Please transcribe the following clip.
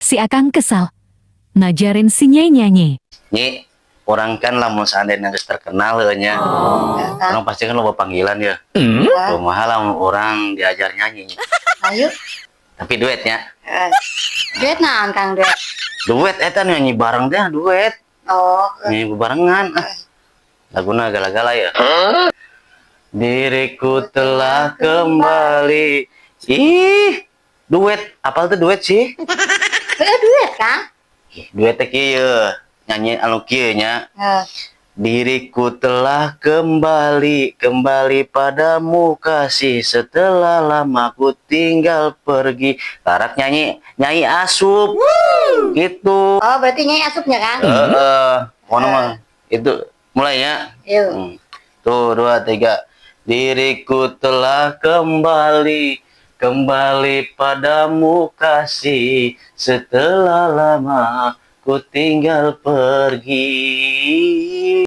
Si Akang kesal. Ngajarin si Nyai nyanyi. Nyi, urang kan lamun seandainya geus terkenal heuh nya. Kang. Urang pasti kan loba panggilan ya. Kumaha lamun urang diajar nyanyi, Nyi? Ayo. Tapi duetnya. Eh, duet naon, Kang, duet? Duet eta nyanyi bareng teh duet. Oh. Nyanyi barengan. Ah. Laguna gala-gala ya. Diriku telah kembali. Ih, duet. Apal tuh duet sih? Eh, duet, Kang. Ih, duet teh kieu. Nyanyi anu kieu nya. Eh. Diriku telah kembali, kembali padamu kasih, setelah lama ku tinggal pergi. Tarak nyanyi, nyanyi asup. Gitu. Oh, berarti nyai asupnya, Kang? Heeh, pokoknya mah itu mulai ya. Yuk. Tuh, dua, tiga. Diriku telah kembali, kembali padamu kasih, setelah lama ku tinggal pergi.